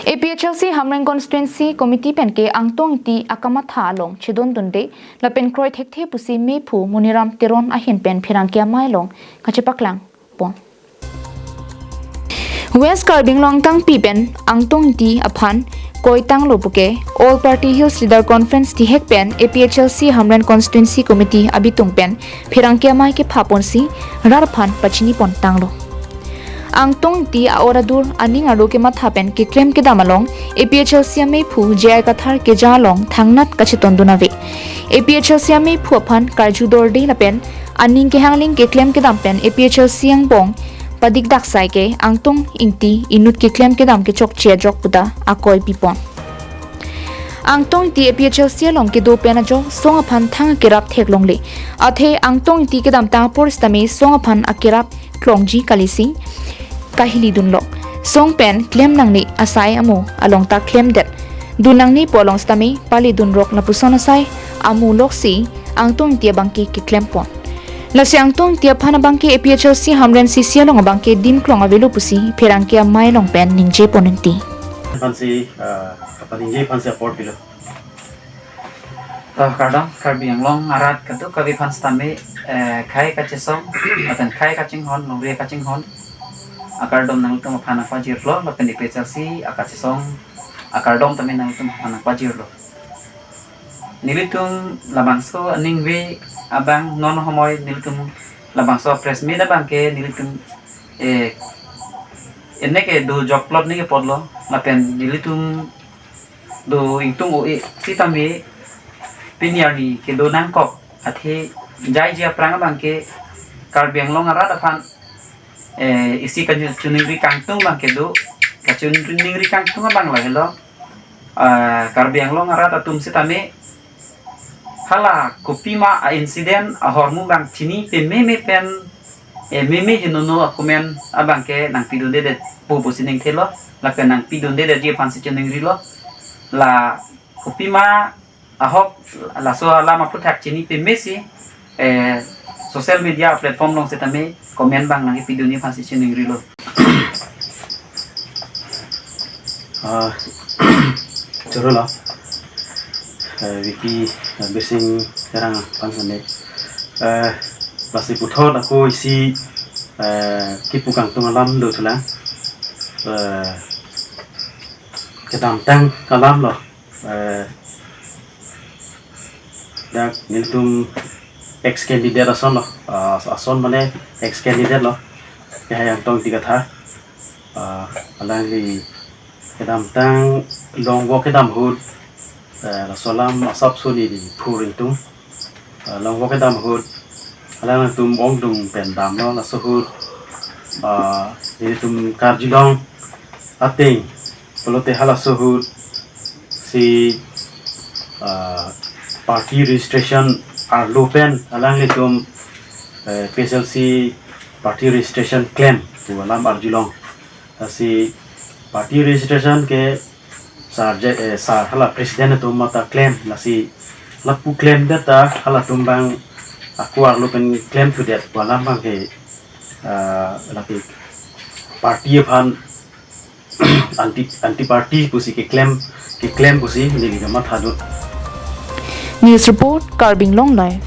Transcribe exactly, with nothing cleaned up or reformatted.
A P H L C Hamren Constituency Committee pen ke Angtong Ingti akamatha along chedondunde lapen kroi thekthe pusi mephu Moniram Teron ahin pen pherangke amei along kachepaklang pon. West Karbi Anglong kangpi pen Angtong Ingti aphan koitanglo puke All Party Hills Leader Conference tihek pen A P H L C Hamren Constituency Committee abitung pen pherangke amei kepha ponsi rat aphan pachini pon tanglo. Angtong Ingti a-or adur aning arlo kematha pen keklem kedam along A P H L C amephu J I Kathar keja along thangnat kachetondun ave. A P H L C amephu aphan karju dorde lapen aning kehangling keklem kedam pen A P H L C angbong padikdak sai ke Angtong Ingti inut keklem kedam kechokche ajok puta akoi pipon. Angtong Ingti A P H L C along kedo pen ajo song aphan thang akerap theklongle. Athe Angtong Ingti kedamtang apor sitame song aphan akerap klongji kalisi kahili dunlok. Song pen klem nangne asai amo along ta klemdet. Dun nangne pu along sitame pali dunrok lapuson asai amo loksi Angtong Ingti abangke keklem pon. Lasi Angtong Ingti aphan abangke A P H L C Hamren C C along abangke dimklong avelo pusi pherangke amei along pen ningje pon Ingti. Aphansi, ah, kapaningje aphansi apor pilo. Ah, kardom, Karbi Anglong arat kadokave aphan sitame, eh, khei kachesong, lapen khei kachinghon, longri kachinghon akardom nanglitum aphan nangpajirlo, lapen A P H L C akachesong akardom tame nanglitum aphan nangpajirlo. Nelitum labangso aningve abang non homoi nelitum labangso press meet abangke nelitum, eh, ene kedo jokplot ne kepotlo, lapen nelitum do ingtung o-e sitame pini arni kedo nangkok, athe jaiji aphrang abangke Karbi Anglong arat aphan, eh, isi kachuningri kangtung abangke do, kachuningri kangtung abang lahelo, ah, Karbi Anglong arat atum sitame hala kopima a-incident ahormu abang chini pememe pen, eh, meme henono a-comment abangke nangpidundedet pu pusi ningthelo, lapen nangpidundedetji aphansi chiningrilo. La kopima ahok laso alam aphuthak chini pemesi, eh, social media platform along sitame comment abang nangkipidunji aphansi chiningrilo. Ah, choro lo. Eh, V P, eh, Birsing Terang aphan sitame. Eh, lasi puthot ako isi, eh, kipu kangtung alam dothulang. Eh, kedamtang alam lo. Eh, dak nelitum ex candidate ason lo, ah, ason mane ex candidate lo, kehai Angtong Ingti Kathar, ah, alangli kedamtang longvo kedam ahut, eh, laso alam asap soni di phur ingtung, ah, longvo kedam ahut, alangtum ongdung pen damlo laso ahut, ah, nelitum karjulong ateng pulote halaso ahut si, ah, party registration arlo pen alanglitum, eh, P S L C party registration klem pu alam arjulong. Lasi party registration ke sar je, eh, sar hala president atum mata klem, lasi lapu klemdet ta halatum abang ako arlo pen klemthudet pu alam abangke, ah, lake party aphan anti, anti party pusi keklem, keklem pusi neli kamathadun. News report, Karbi Anglong Live.